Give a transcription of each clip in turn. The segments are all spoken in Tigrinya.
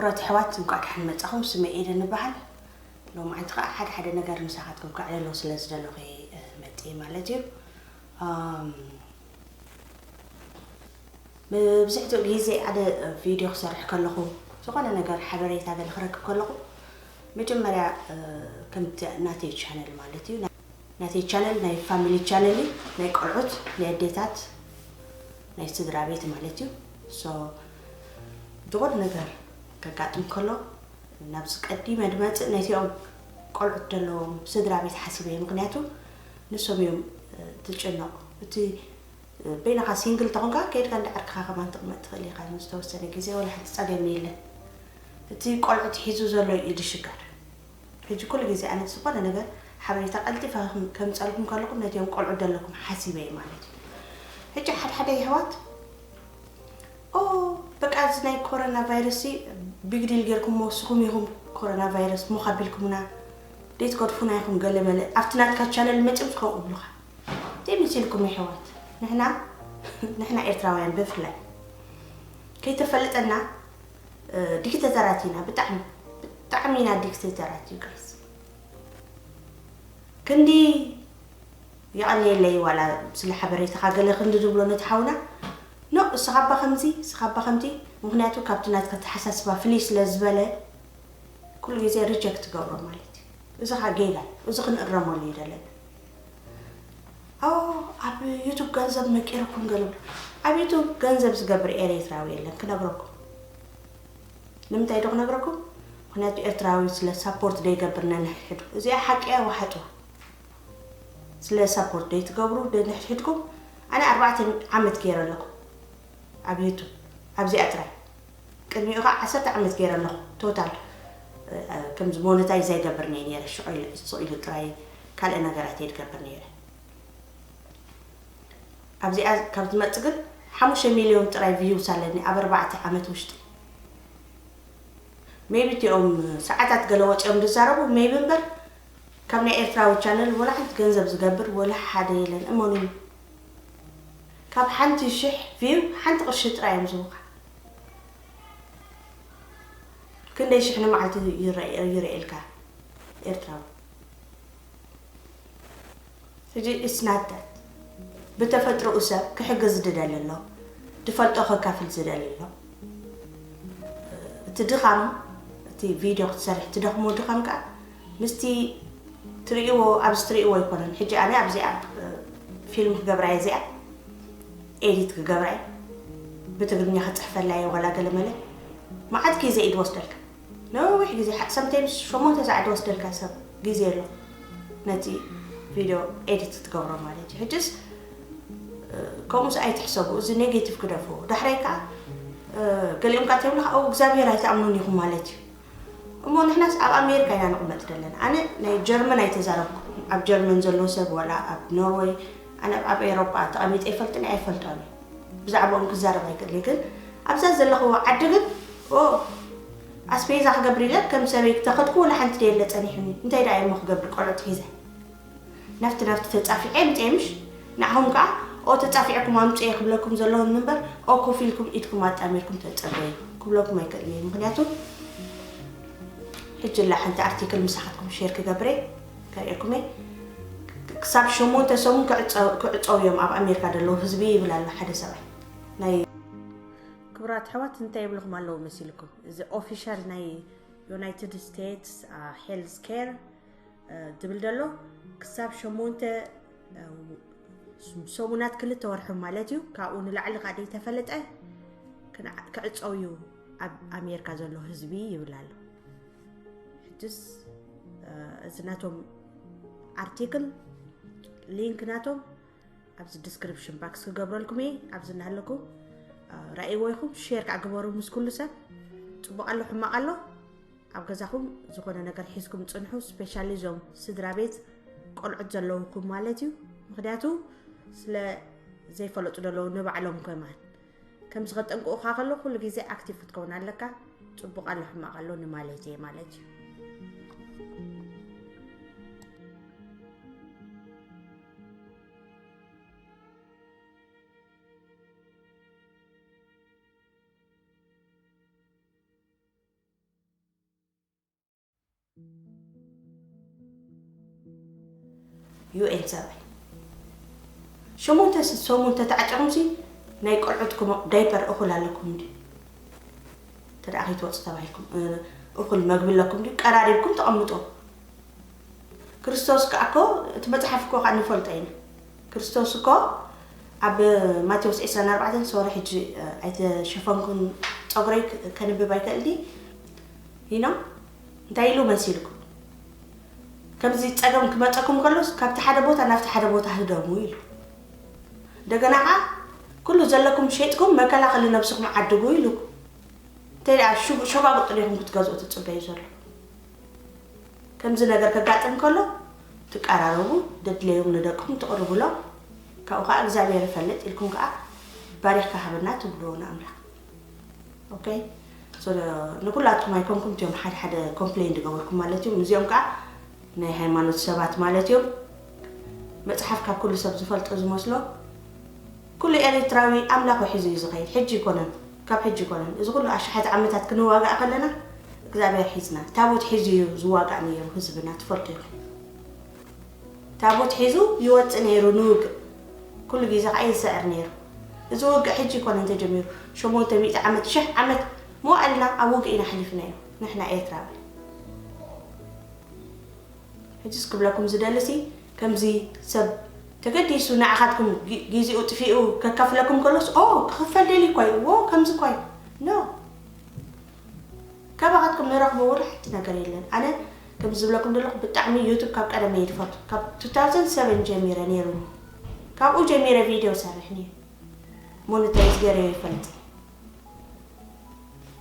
ክቡራት ኣሕዋት፣ እንኳዕ ደሓን መጻኹም። ስመይ ኤደን እበሃል። ሎማዓንቲ ኸዓ ሓደ ሓደ ነገር ምሳኻትኩም ከዕልሎ ስለ ዝደለኹ እየ፣ እ፣ መጽየ ማለት እዩ። ኣም፣ መብዛሕትኡ ግዜ ሓደ ቪድዮ ክሰርሕ ከለኹ፣ ዝኾነ ነገር ሓበሬታ ገለ ክረክብ ከለኹ፣ መጀመርያ፣ እ፣ ከምቲ ናተይ ቻነል ማለት እዩ። ናተይ ቻነል ናይ ፋሚሊ ቻነል እዩ። ናይ ቆልዑት፣ ናይ ኣዴታት፣ ናይ ስድራ ቤት ማለት እዩ። ሶ፣ ዝኾነ ነገር ከጋጥም ከሎ፣ ናብዚ ቀዲመ ድመጽእ ነቲኦም ቆልዑት ዘለዎም ስድራ ቤት ሓሲበ እየ። ምኽንያቱ ንሶም እዮም፣ እ፣ ትጭነቑ። እቲ፣ እ፣ በይንኻ ሲንግል ተኾንካ፣ ከይድካ እንዳ ዓርክኻ ከማን ትቕመጥ ትኽእል ኢኻ ንዝተወሰነ ግዜ፣ ወላ ሓንቲ ጸገም የለን። እቲ ቆልዑት ሒዙ ዘሎ እዩ ዝሽገር። ሕጂ ኩሉ ግዜ ኣነ ዝኾነ ነገር ሓበሬታ ቀልጢፈ ከም-፣ ከምጸልኩም ከለኹም ነቲኦም ቆልዑት ዘለኩም ሓሲበ እየ ማለት እዩ። ሕጂ ሓደ ሓደ የሕዋት፣ ኦ፣ በቃ እዚ ናይ ኮሮና ቫይረስ ሲ ቢግ ዲል ጌርኩሞ ንስኹም ኢኹም ኮሮና ቫይረስ ሞኽ ኣቢልኩምና፣ ደይትገድፉና ኢኹም ገለ መለ ኣብቲ ናትካ ቻነል መጺኦም ከምኡ ይብሉኻ። እንታይ መሲልኩም የሕዋት? ንሕና፣ ንሕና ኤርትራውያን ብፍላይ ከይተፈለጠና፣ እ፣ ዲክተተራት ኢና፣ ብጣዕሚ፣ ብጣዕሚ ኢና ዲክተተራት፣ you guys። ክንዲ የቐንየለይ ዋላ ስለ ሓበሬታኻ ገለ ክንዲ ድብሎ ነቲ ሓውና። ኖ፣ እስኻ እባ ከምዚ፣ እስኻ እባ ከምዚ፣ ምኽንያቱ ካብቲ ናትካ ኣተሓሳስባ ፍልይ ስለ ዝበለ፣ ኩሉ ግዜ ሪጀክት ትገብሮ ማለት እዩ። እዚ ኸኣ ጌጋ እዩ። እዚ ክንእረመሉ እዩ ዘለና። ኣዎ፣ ኣብ ዩቱብ ገንዘብ መቂርኩም ገለ። ኣብ ዩቱብ ገንዘብ ዝገብር ኤርትራዊ የለን፣ ክነግረኩም። ንምንታይ ዶ ክነግረኩም? ምኽንያቱ ኤርትራዊ ስለ ሳፖርት ዘይገብር ነንሕድሕዱ። እዚኣ ሓቂ እያ፣ ወሓጥዋ። ስለ ሳፖርት ዘይትገብሩ ነንሕድሕድኩም። ኣነ ኣርባዕተ ዓመት ገይረ ኣለኹ ኣብ ዩቱብ፣ ኣብዚኣ ጥራይ። ቅድሚኡ ኸዓ ዓሰርተ ዓመት ገይረ ኣለኹ ቶታል። እ፣ ከምዚ ሞነታይዝ ኣይገብር ነየ ነይረ፣ ሽዑ ኢለ ስቕ ኢሉ ጥራይ ካልእ ነገራት እየ ዝገብር ነይረ። ኣብዚኣ ካብ ዝመጽእ ግን ሓሙሽተ ሚልዮን ጥራይ ቪውስ ኣለኒ ኣብ ኣርባዕተ ዓመት ውሽጢ። ሜቢ እቲኦም ሰዓታት ገለ ወጺኦም ዝዛረቡ ሜቢ እምበር፣ ካብ ናይ ኤርትራዊ ቻነል ወላ ሓንቲ ገንዘብ ዝገብር ወላ ሓደ የለን፣ እመኑኒ። ካብ ሓንቲ ሽሕ ቪው ሓንቲ ቅርሺ ጥራይ እዮም ዝህቡኻ። ክንደይ ሽሕ ንመዓልቲ ይረአ-፣ ይረኣየልካ ኤርትራዊ? ሕጂ it's not that። ብተፈጥሮኡ ሰብ ክሕግዝ ዝደሊ ኣሎ፣ ዝፈልጦ ከካፍል ዝደሊ ኣሎ። እቲ ድኻም፣ እቲ ቪድዮ ክትሰርሕ ትደኽሞ ድኻም ከኣ ምስቲ ትርእይዎ፣ ኣብዚ ትርእይዎ ኣይኮነን። ሕጂ ኣነ ኣብዚኣ፣ እ፣ ፊልም ክገብራ እየ፣ እዚኣ ኤዲት ክገብራ እየ፣ ብትግርኛ ክጽሕፈላ እየ፣ ዋላ ገለ መለ መዓት ግዜ እዩ ዝወስደልካ። ነዊሕ ግዜ፣ ሓ-፣ ሰምታይምስ ሸሞንተ ሰዓት ዝወስደልካ ሰብ ግዜ ኣሎ ነቲ ቪድዮ ኤዲት ክትገብሮ ማለት እዩ። ሕጅስ፣ እ፣ ከምኡስ ኣይትሕሰቡ፣ እዚ ኔጌቲቭ ክደፍዎ። ዳሕራይ ከኣ፣ እ፣ ገሊኦም ከኣ ተይብሉ፣ "ኣው እግዚኣብሔር ኣይትኣምኑን ኢኹም" ማለት እዩ። እሞ ንሕናስ ኣብ ኣሜሪካ ኢና ንቕመጥ ዘለና። ኣነ ናይ ጀርመን ኣይተዛረብኩ። ኣብ ጀርመን ዘሎ ሰብ ዋላ ኣብ ኖርወይ፣ ኣነ ኣብ ኤሮጳ ተቐሚጠ ኣይፈልጥን፣ ኣይፈልጦን እየ። ብዛዕባኦም ክዛረብ ኣይክእልን። ግን ኣብዛ ዘለኽዎ ዓዲ ግን፣ ኦ፣ ኣስቤዛ ክገብር ኢለ ከም ሰበይ ክተኸድኩ ወላ ሓንቲ ደየለ ጸኒሑኒ። እንታይ ደኣ እየ እሞ ክገብር ቆልዑት ሒዘ? ናፍቲ ናፍቲ ተጻፊዐ ምጽኤ ምሽ? ንዓኹም ከኣ፣ ኦ፣ ተጻፊዕኩም ኣምጽኤ ክብለኩም ዘለኹ እምበር፣ ኦ፣ ኮፍ ኢልኩም ኢድኩም ኣጣሚርኩም ተጸበዩ ክብለኩም ኣይክእልን እየ። ምኽንያቱ፣ ሕጂ ኣላ ሓንቲ ኣርቲክል ምሳኻትኩም ሼር ክገብር እየ፣ ከርእየኩም እየ። ክሳብ ሸሞንተ ሰሙን ክዕጸ-፣ ክዕጸው እዮም ኣብ ኣሜሪካ ዘለዉ ህዝቢ ይብል ኣሎ ሓደ ሰብኣይ። ናይ ክቡራት ኣሕዋት እንታይ ይብልኹም ኣለዉ መሲልኩም? እዚ ኦፊሻል ናይ ዩናይትድ ስቴትስ፣ አ፣ ሄልዝ ኬር፣ እ፣ ዝብል ዘሎ ክሳብ ሸሞንተ፣ እ፣ ሰሙናት ክልተ ወርሒ ማለት እዩ። ካብኡ ንላዕሊ ከኣ ዘይተፈለጠ ክንዓ-፣ ክዕጸው እዩ ኣብ ኣሜሪካ ዘሎ ህዝቢ ይብል ኣሎ። ሕጅስ፣ እ፣ እዚ ናቶም ኣርቲክል ሊንክ ናቶም ኣብዚ ዲስክሪፕሽን ባክስ ክገብረልኩም እየ። ኣብዚ እናሃለኩም፣ እ፣ ራእይዎ ኢኹም፣ ሼር ከኣ ግበሩ ምስ ኩሉ ሰብ። ጽቡቕ ኣሎ ሕማቕ ኣሎ፣ ኣብ ገዛኹም ዝኾነ ነገር ሒዝኩም ጽንሑ፣ ስፔሻሊ እዞም ስድራ ቤት ቆልዑት ዘለውኩም ማለት እዩ። ምኽንያቱ ስለ ዘይፈለጡ ዘለዉ ንባዕሎም ከማን። ከምዚ ከጠንቅቑኻ ከሎ ኩሉ ግዜ ኣክቲቭ ክትከውን ኣለካ። ጽቡቕ ኣሎ ሕማቕ ኣሎ ንማለት እየ ማለት እዩ። ዩ ኤን ሰብኣይ። ሸሞንተ ስ-፣ ሰሙን ተተዓጨኹምሲ ናይ ቆልዑትኩም ዳይፐር እኹል ኣለኩም እንዲ? ተደኣ ከይትወፁ ተባሂልኩም፣ እ፣ እኹል መግቢ ኣለኩም እንዲ? ቀራሪብኩም ተቐምጡ። ክርስቶስ ከኣ እኮ፣ እቲ መጽሓፍ እኮ ከኣ ንፈልጦ ኢና። ክርስቶስ እኮ ኣብ ማቴዎስ ዕስራን ኣርባዕተን፣ ሶሪ፣ ሕጂ፣ እ፣ ኣይተሸፈንኩን፣ ጸጉረይ ክ-፣ ከንብብ ኣይክእል ድየ? ይኖ? እንታይ ኢሉ መሲልኩም? ከምዚ ጸገም ክመጸኩም ከሎስ፣ ካብቲ ሓደ ቦታ ናብቲ ሓደ ቦታ ህደሙ ኢሉ። እንደገና ከኣ፣ ኩሉ ዘለኩም ሸይጥኩም መከላኸሊ ነብስኹም ዓድጉ ኢሉ። እንታይ ደኣ፣ ሹ-፣ ሸጓጉጥ ዲኹም ክትገዝኡ ትጽበዩ ዘሎ? ከምዚ ነገር ከጋጥም ከሎ፣ ትቀራረቡ፣ ደድለዮም ንደቅኹም ትቕርቡሎም። ካብኡ ከኣ እግዚኣብሔር ይፈልጥ ኢልኩም ከኣ ባሪኽካ ሃበና ትብልዎ ንኣምላኽ። ኦኬ? ሶ፣ ንኩላትኩም ኣይኮንኩም እትዮም ሓደ ሓደ ኮምፕሌን ዝገበርኩም ማለት እዩ። እዚኦም ከኣ ናይ ሃይማኖት ሰባት ማለት እዮም። መጽሓፍ ካብ ኩሉ ሰብ ዝፈልጦ ዝመስሎ፣ ኩሉ ኤርትራዊ ኣምላኹ ሒዙ እዩ ዝኸይድ። ሕጂ ይኮነን፣ ካብ ሕጂ ይኮነን። እዚ ኩሉ ኣሽሓት ዓመታት ክንዋጋእ ከለና፣ እግዚኣብሔር ሒዝና። ታቦት ሒዙ እዩ ዝዋጋእ ነይሩ ህዝብና፣ ትፈልጡ ኢኹም። ታቦት ሒዙ ይወጽእ ነይሩ ንውግእ። ኩሉ ግዜ ከኣ ይስዕር ነይሩ። እዚ ውግእ ሕጂ ይኮነን ተጀሚሩ። ሸሞንተ ሚእቲ ዓመት፣ ሽሕ ዓመት መዋእልና ኣብ ውግእ ኢና ኣሕሊፍናዮ፣ ንሕና ኤርትራውያን። ሕጅስ ክብለኩም ዝደልሲ፣ ከምዚ ሰብ ተገዲሱ ንዓኻትኩም ጊ-፣ ጊዜኡ ጥፊኡ ከካፍለኩም ከሎስ፣ ኦ፣ ክኽፈል ደልዩ እኳ እዩ፣ ዎ፣ ከምዚ እኳ እዩ። ኖ። ካባኻትኩም ንረኽቦ ወላ ሓንቲ ነገር የለን። ኣነ ከምዚ ዝብለኩም ዘለኹ ብጣዕሚ ዩቱብ ካብ ቀደም እየ ዝፈቱ። ካብ ቱ ታውዘንድ ሰቨን ጀሚረ ነይሩኒ። ካብኡ ጀሚረ ቪድዮ ሰርሕ ነይሩ። ሞኔታይዝ ገይረ ይፈልጥ።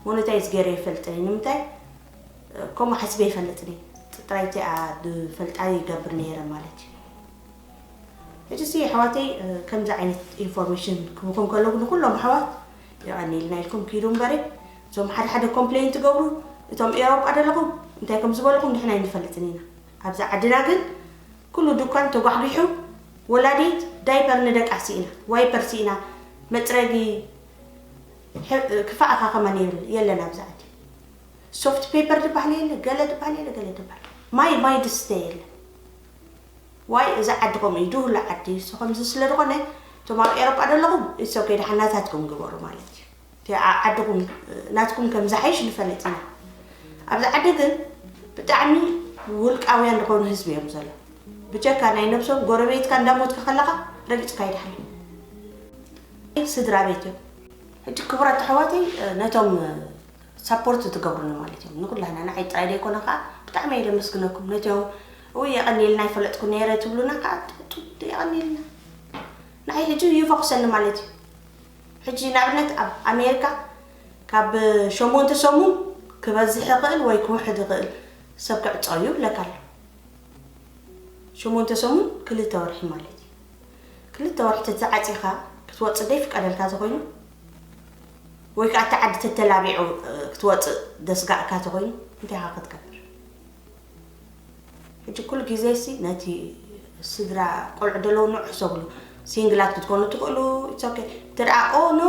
ሞኔታይዝ ገይረ ይፈልጥ። ንምንታይ? ከምኡ ሓስበ ይፈልጥ ነይ። ጥራይ እቲኣ ዝፈልጣ ይገብር ነይረ ማለት እዩ። ሕጂ ሲ ኣሕዋተይ፣ እ፣ ከምዚ ዓይነት ኢንፎርሜሽን ክህበኩም ከለኹ ንኩሎም ኣሕዋት የቐንየልና ኢልኩም ኪዱ እምበሪ፣ እዞም ሓደ ሓደ ኮምፕሌን ትገብሩ፣ እቶም ኤውሮጳ ዘለኹም እንታይ ከም ዝበልኹም ንሕና ኣይንፈልጥን ኢና። ኣብዚ ዓድና ግን ኩሉ ድኳን ተጓሕጒሑ፣ ወላዲት ዳይፐር ንደቃ ስኢና፣ ዋይፐር ስኢና፣ መጽረጊ፣ ሕ-፣ ክፋእ ኣኻ ከማን የብል-፣ የለን ኣብዚ ዓዲ። ሶፍት ፔፐር ዝበሃል የለ፣ ገለ ዝበሃል የለ፣ ገለ ዝበሃል። ማይ፣ ማይ ድስተ የለ። ዋይ፣ እዚ ዓዲ ከምኡ እዩ፣ ድሁላ ዓዲ እዩ። So፣ ከምዚ ስለ ዝኾነ፣ እቶም ኣብ ኤሮጳ ዘለኹም፣ it's okay፣ ደሓን ናታትኩም ግበሩ ማለት እዩ። እቲ ዓ-፣ ዓድኹም፣ ናትኩም ከም ዝሓይሽ ንፈልጥ ኢና። ኣብዚ ዓዲ ግን ብጣዕሚ ውልቃውያን ዝኾኑ ህዝቢ እዮም ዘለዉ። ብጀካ ናይ ነብሶም፣ ጎረቤትካ እንዳሞትካ ከለኻ ረጊጽካ ይድሓን። ስድራ ቤት እዮም። ሕጂ ክቡራት ኣሕዋተይ፣ ነቶም ሳፖርት ትገብሩኒ ማለት እዮም። ንኩላህና፣ ንዓይ ጥራይ ዘይኮነ ከዓ ብጣዕሚ እየ ዘመስግነኩም። ነቶም፣ "እውይ፣ የቐንየልና፣ ኣይፈለጥኩ ነይረ" ትብሉና ከዓ፣ ጥ-፣ ጥ-፣ የቐንየልና። ንዓይ ሕጂ ይፈኩሰኒ ማለት እዩ። ሕጂ ንኣብነት ኣብ ኣሜሪካ ካብ ሸሞንተ ሰሙን ክበዝሕ ይኽእል ወይ ክውሕድ ይኽእል፣ ሰብ ክዕጾ እዩ ይብለካ ኣሎ። ሸሞንተ ሰሙን ክልተ ወርሒ ማለት እዩ። ክልተ ወርሒ ተተዓጺኻ ክትወጽእ ዘይፍቀደልካ ተኾይኑ፣ ወይ ከኣ እቲ ዓዲ ተተላቢዑ፣ እ፣ ክትወጽእ ዘስጋእካ ተኾይኑ፣ እንታይ ኢኻ ክትገብር? ሕጂ ኩሉ ግዜ ሲ ነቲ ስድራ ቆልዑ ዘለዉ ንዑ ሕሰብሉ። ሲንግላት ክትኮኑ ትኽእሉ፣ it's okay። እንተ ደኣ፣ "ኦ፣ ኖ፣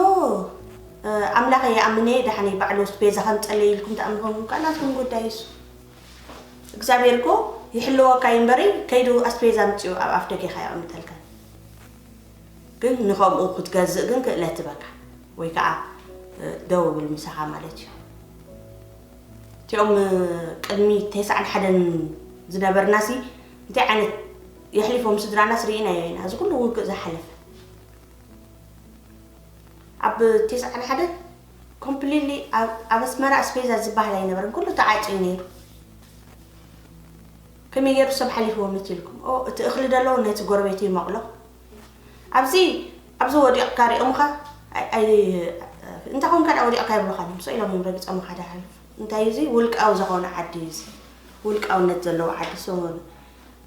እ፣ ኣምላኸ ይኣምን እየ፣ ደሓነይ ባዕሉ ስፔዛ ከምጸለይ" ኢልኩም ትኣምኑ ኮንኩም ከኣ ናትኩም ጉዳይ እሱ። እግዚኣብሔር እኮ ይሕልወካ እዩ እምበሪ፣ ከይዱ ኣስፔዛ ኣምጺኡ ኣብ ኣፍ ደገኻ የቐምጠልካ። ግን ንኸምኡ ክትገዝእ ግን ክእለት ትበካ፣ ወይ ከዓ፣ እ፣ ደው ብል ምሳኻ ማለት እዩ። እቲኦም፣ እ፣ ቅድሚ ተስዓን ሓደን ዝነበርናሲ እንታይ ዓይነት የሕሊፎም ስድራናስ ርኢናዮ ኢና፣ እዚ ኩሉ ውግእ ዝሓለፈ። ኣብ ተስዓን ሓደን ኮምፕሊትሊ ኣብ፣ ኣብ ኣስመራ ኣስፔዛ ዝበሃል ኣይነበረን፣ ኩሉ ተዓጽዩ ነይሩ። ከመይ ገይሩ ሰብ ሓሊፍዎ መሲልኩም? ኦ፣ እቲ እኽሊ ደለዎ ነቲ ጎረቤቱ ይመቕሎ። ኣብዚ፣ ኣብዚ ወዲቕካ ሪኦምኻ፣ ኣይ፣ ኣይ፣ እንታይ ኮንካ ደኣ ወዲቕካ ይብሉኻ እዮም። ስቕ ኢሎም እዮም ረጊጾምኻ ደሓልፉ። እንታይ እዩ እዚ? ውልቃዊ ዝኾነ ዓዲ እዩ እዚ። ውልቃውነት ዘለዎ ዓዲ። ሶ፣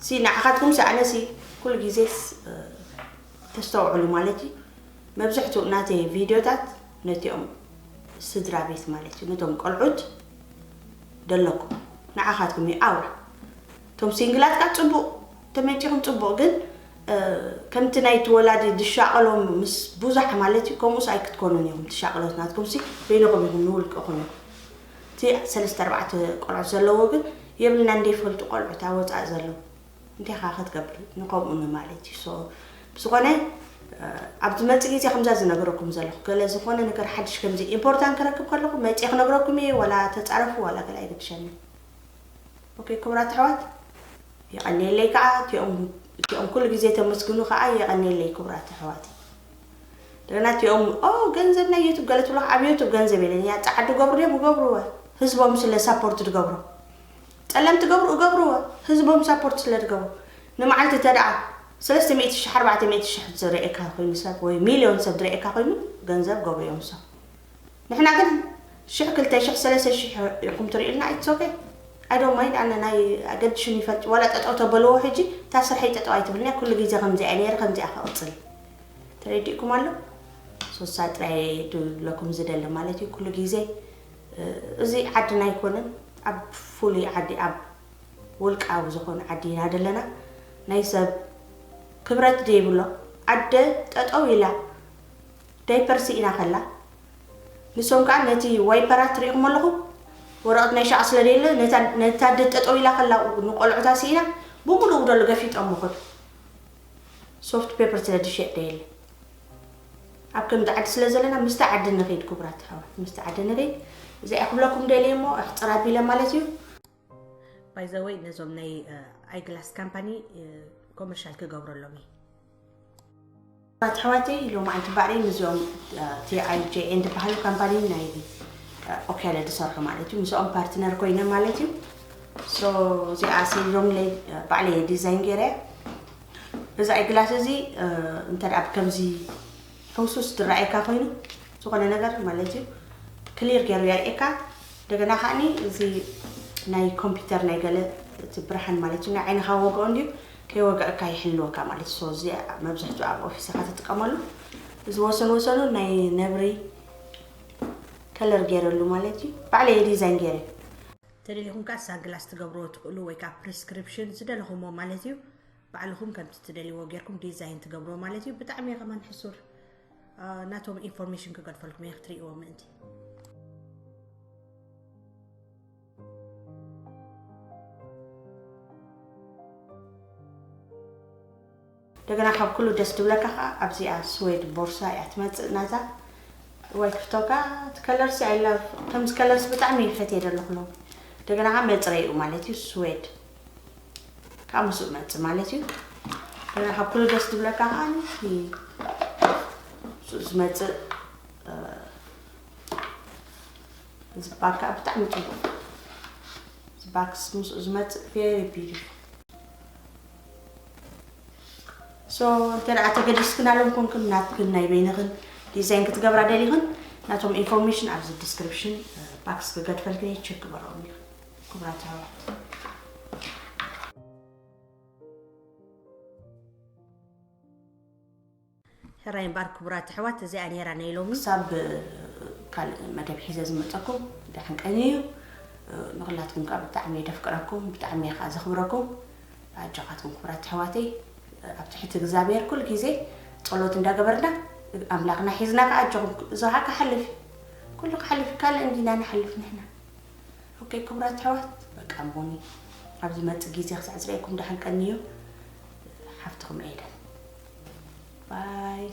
ሲ ንዓኻትኩም ሲ፣ ኣነ ሲ ኩሉ ግዜስ፣ እ፣ ተስተውዕሉ ማለት እዩ። መብዝሕትኡ ናተይ ቪድዮታት ነቲኦም ስድራ ቤት ማለት እዩ፣ ነቶም ቆልዑት ደለኩም፣ ንዓኻትኩም እዩ ኣውራ። እቶም ሲንግላት ከኣ ጽቡቕ፣ ተመንጪኹም ጽቡቕ፣ ግን፣ እ፣ ከምቲ ናይቲ ወላዲ ዝሻቐሎም ምስ ብዙሕ ማለት እዩ፣ ከምኡስ ኣይክትኮኑን ኢኹም። ትሻቐሎት ናትኩም ሲ በይንኹም ኢኹም፣ ንውልቅኹም ኢኹም። እቲ ሰለስተ ኣርባዕተ ቆልዑት ዘለዎ ግን የብልናን ደይፈልጡ ቆልዑት ኣብ ወጻኢ ዘለዉ። እንታይ ኻ ክትገብር ንከምኡ ንማለት እዩ። So ብዝኾነ ኣብ ዝመጽእ ግዜ ከምዛ ዝነግረኩም ዘለኹ፣ ገለ ዝኾነ ነገር ሓድሽ ከምዚ ኢምፖርታንት ክረክብ ከለኹ መጽእ ክነግረኩም እየ። ዋላ ተጻረፉ ዋላ ገለ ኣይገድሸኒ። ኦኬ ክቡራት ኣሕዋት፣ የቐንየለይ ከዓ እቲኦም ኩሉ ግዜ ተመስግኑ ከዓ የቐንየለይ ክቡራት ኣሕዋት። እንደገና እቲኦም ኦ ገንዘብ ናይ ዩቱብ ገለ ትብሎ፣ ኣብ ዩቱብ ገንዘብ የለን። ያ ጻዕዱ ገብሩ ድዮም ይገብርዎ፣ ህዝቦም ስለ ሳፖርት ትገብሮ። ጸለምቲ ገብሩ እገብርዎ፣ ህዝቦም ሳፖርት ስለ ትገብሩ። ንመዓልቲ ተደኣ ሰለስተ ሚእቲ ሽሕ ኣርባዕተ ሚእቲ ሽሕ ዝርእየካ ኮይኑ ሰብ ወይ ሚልዮን ሰብ ዝርእየካ ኮይኑ ገንዘብ ገብሩ እዮም ሰብ። ንሕና ግን ሽሕ ክልተ ሽሕ ሰለስተ ሽሕ ኢኹም ትርእዩልና። It's okay, I don't mind። ኣነ ናይ ኣገድሽን ይፈልጥ ዋላ ጠጠው ተበልዎ ሕጂ እታ ስርሐይ ጠጠው ኣይትብልኒ። ኩሉ ግዜ ከምዚኣ ነይረ፣ ከምዚኣ ክቕጽል። ተረዲእኩም ኣሎ? ሶሳ ጥራይ ድብለኩም ዝደሊ ማለት እዩ። ኩሉ ግዜ እዚ ዓድና ኣይኮነን፣ ኣብ ፍሉይ ዓዲ ኣብ ውልቃዊ ዝኾነ ዓዲ ኢና ዘለና። ናይ ሰብ ክብረት ዘይብሎ ኣደ ጠጠው ኢላ ዳይፐር ስኢና ከላ ንሶም ከዓ ነቲ ዋይፐራት ትሪኢኹም ኣለኹም። ወረቐት ናይ ሻዕ ስለ ደየለ ነታ ኣደ ጠጠው ኢላ ከላ ንቆልዑታ ስኢና ብምሉኡ ደሎ ገፊጦም ምኹድ ሶፍት ፔፐር ስለ ድሸጥ ደየለ። ኣብ ከምዚ ዓዲ ስለ ዘለና ምስቲ ዓዲ ንኸይድ ክቡራት ኣሕዋት፣ ምስቲ ዓዲ ንኸይድ። እዚኣ ክብለኩም ደልየ እሞ ኣሕፅር ኣቢለ ማለት እዩ። ባይዘወይ ነዞም ናይ ኣይግላስ ካምፓኒ ኮመርሻል ክገብረሎም እዩ። ኣሕዋተይ ሎማዓንቲ ባዕለይ ምስዚኦም ቲኣይጄኤን ዝበሃሉ ካምፓኒ ናይ ኦኬለ ዝሰርሑ ማለት እዩ። ምስኦም ፓርትነር ኮይነ ማለት እዩ። So እዚኣ ስኢሎምለይ ባዕለይ ዲዛይን ገይረ። እዚ ኣይግላስ እዚ እንተ ደኣ ብከምዚ ሕውሱስ ዝረኣየካ ኮይኑ ዝኾነ ነገር ማለት እዩ ክሊር ገይሩ የርእየካ። እንደገና ከዓኒ እዚ ናይ ኮምፒውተር ናይ ገለ እቲ ብርሃን ማለት እዩ ናይ ዓይንኻ ወግኦ እንድዩ ከይወግአካ ይሕልወካ ማለት እዩ። So እዚ መብዛሕትኡ ኣብ ኦፊስ ኢኻ ትጥቀመሉ። እዚ ወሰን ወሰኑ ናይ ነብሪ ከለር ገይረሉ ማለት እዩ። ባዕለይ ዲዛይን ገይረ። ተደሊኹም ከዓ ሳንግላስ ትገብርዎ ትኽእሉ ወይ ከዓ ፕሪስክሪፕሽን ዝደለኹሞ ማለት እዩ። ባዕልኹም ከምቲ ትደልይዎ ጌርኩም ዲዛይን ትገብርዎ ማለት እዩ። ብጣዕሚ እየ ከማን ሕሱር ናቶም ኢንፎርሜሽን ክገድፈልኩም እየ ክትርእይዎ ምእንቲ። እንደገና ካብ ኩሉ ደስ ትብለካ ከዓ ኣብዚኣ ስዌድ ቦርሳ እያ ትመፅእ ናታ። ወይ ክፍቶካ እቲ ከለርሲ ኣይላ ከምዚ ከለርሲ ብጣዕሚ ይፈትየ ዘለኹ ሎም። እንደገና ከዓ መፅረይኡ ማለት እዩ ስዌድ ካብ ምስኡ መፅእ ማለት እዩ። እንደገና ካብ ኩሉ ደስ ትብለካ ከዓ ምስኡ ዝመፅእ እዚ ባካ ብጣዕሚ ፅቡቅ። እዚ ባክስ ምስኡ ዝመፅእ very beautiful። So እንተ ደኣ ተገዲስክን ኣሎም ኮንክን ናትክን ናይ በይንኽን ዲዛይን ክትገብራ ደሊኽን ናቶም ኢንፎርሜሽን ኣብዚ ዲስክሪፕሽን ባክስ ክገድፈልክን እየ። ቸክ ግበረኦም ኢኽን ክቡራት ኣሕዋት። ሕራይ እምበኣር ክቡራት ኣሕዋት፣ እዚኣ ነይራ ናይ ሎሚ። ክሳብ ካልእ መደብ ሒዘ ዝመፀኩም ደሓን ቀንዩ። ንኹላትኩም ከዓ ብጣዕሚ እየ ደፍቅረኩም፣ ብጣዕሚ እየ ከዓ ዘኽብረኩም። ኣጆኻትኩም ክቡራት ኣሕዋተይ፣ ኣብ ትሕቲ እግዚኣብሔር ኩሉ ግዜ ጸሎት እንዳገበርና ኣምላኽና ሒዝና ከዓ ኣጆኹም፣ እዚ ከዓ ክሓልፍ እዩ። ኩሉ ክሓልፍ እዩ፣ ካልእ እንዲና ንሓልፍ ንሕና። ኦኬ ክቡራት ኣሕዋት፣ በቃ እሞኒ ኣብ ዝመጽእ ግዜ ክሳዕ ዝርእየኩም ደሓን ቀንዩ። ሓፍትኹም ኤደን። ባይ።